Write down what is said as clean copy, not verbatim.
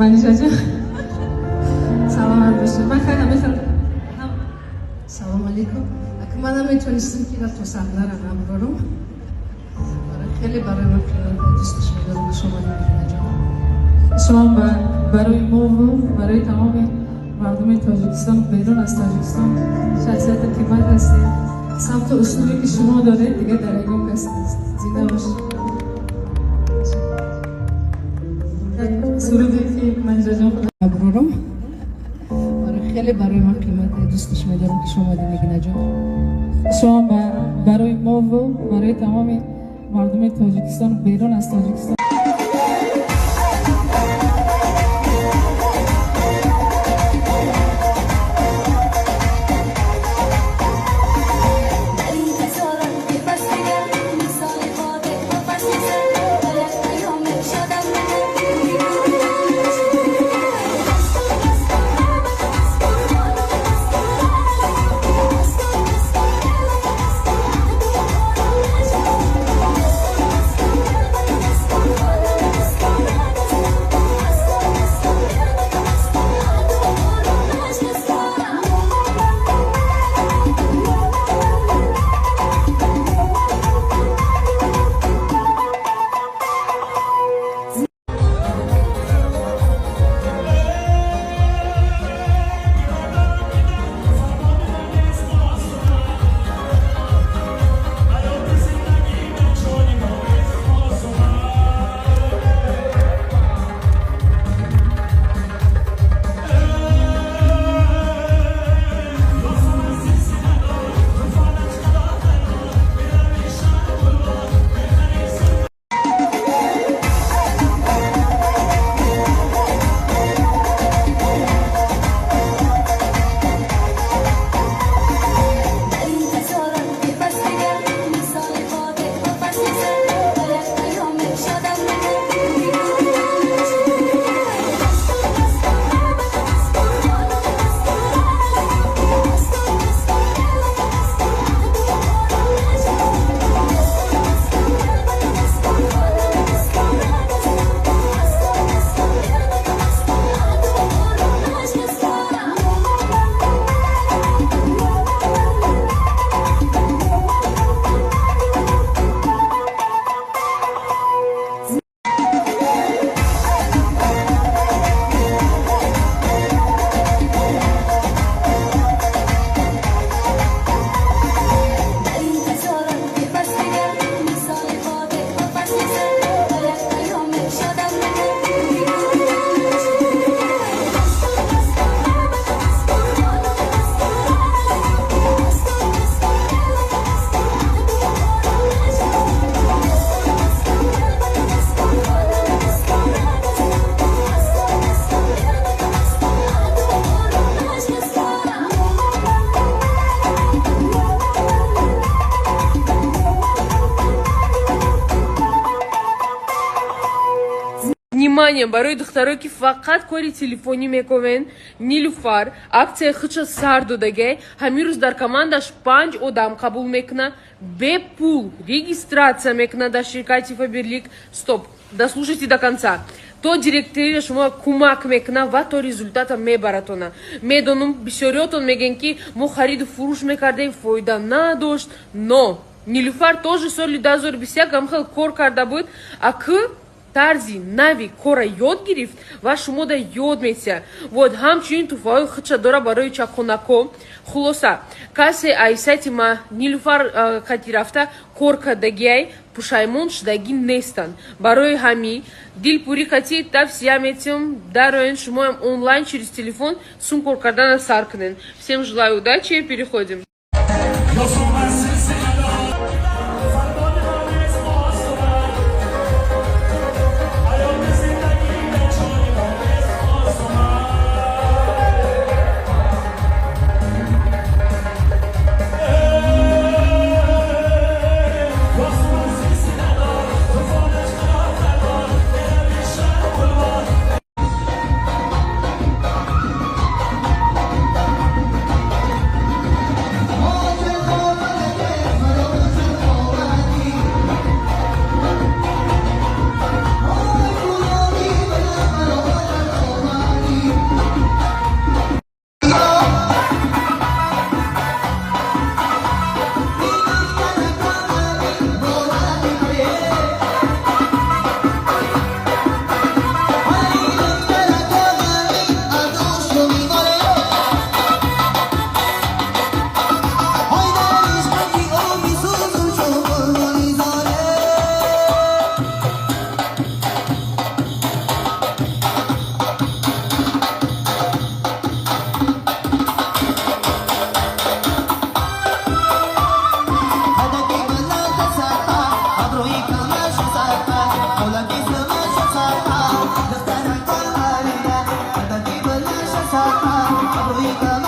Манижаҷон, саломат бошед. Ман хеле ҳамеша. Салом алейкум. Ака, ман наметонистам, ки рафту саҳнара набарорам. Хеле барои ман дӯсташ медорам. Шумо, Нигинаҷон. Шумо барои мову барои тамоми мардуми Тоҷикистон, берун аз Тоҷикистон шахсияти қимат ҳастед. Самту услубе, ки шумо доред, дигар дар ягон кас нест. Зинда бошед. Суруде, ки Манижаҷон. Набарорам. Хеле барои ман қимат, дӯсташ медорам, ки шумо, Нигинаҷон. Шумо барои мову барои тамоми мардуми Тоҷикистон, берун аз Тоҷикистон. Дар интизорам, ки пас бигардам, мисоли боде ба фасли сар, ба як паёме шодам нагардем. Дастон, дастон, дастон, дастон, дастон, дастон, дастон, дастон, дастон, дастон, дастон, дастон. Дар интизорам, ки пас бигардам, мисоли боде ба фасли сар, ба як паёме шодам нагардем. Дастон, дастон, дастон, дастон, дастон, дастон, дастон, дастон, дастон, дастон, дастон, дастон. Дар интизорам, ки пас бигардам, мисоли боде ба фасли сар, ба як паёме шодам нагардем. Дастон, дастон, дастон, дастон, дастон, дастон, дастон, дастон, дастон, дастон, дастон, дастон. Внимание, барои духтаро, ки фақат кори телефонӣ мекунен, Нилуфар аксияи худша сар додагай. Ҳамин рӯз дар командаш панҷ одам қабул мекуна, бепул регистрация мекуна дар ширкати Фаберлик. Стоп, дослушайте до конца. То директорира шумо кӯмак мекуна ва то результата мебаратона. Медонам, бисёриётон мегӯян, ки мо хариду фурӯш мекардем, фоида надошт, но Нилуфар тоже соли 2021 ҳамхел кор карда буд, а тарзи нави кора ёд гирифт ва шумо да ёд метиҳад. Вот, ҳамчунин туҳфаҳои худша дора барои чаконако. Хулоса, касе ай сайти ма Нилуфар кати рафта кор кардагиай, пушаймон шудагӣ нестанд. Барои ҳами дилпурӣ кати тавсия метиҳам, дароен, шумоам онлайн через телефон сум кор кардана сар кунен. Всем желаю удачи, переходим. Ҳозир. Ватанам.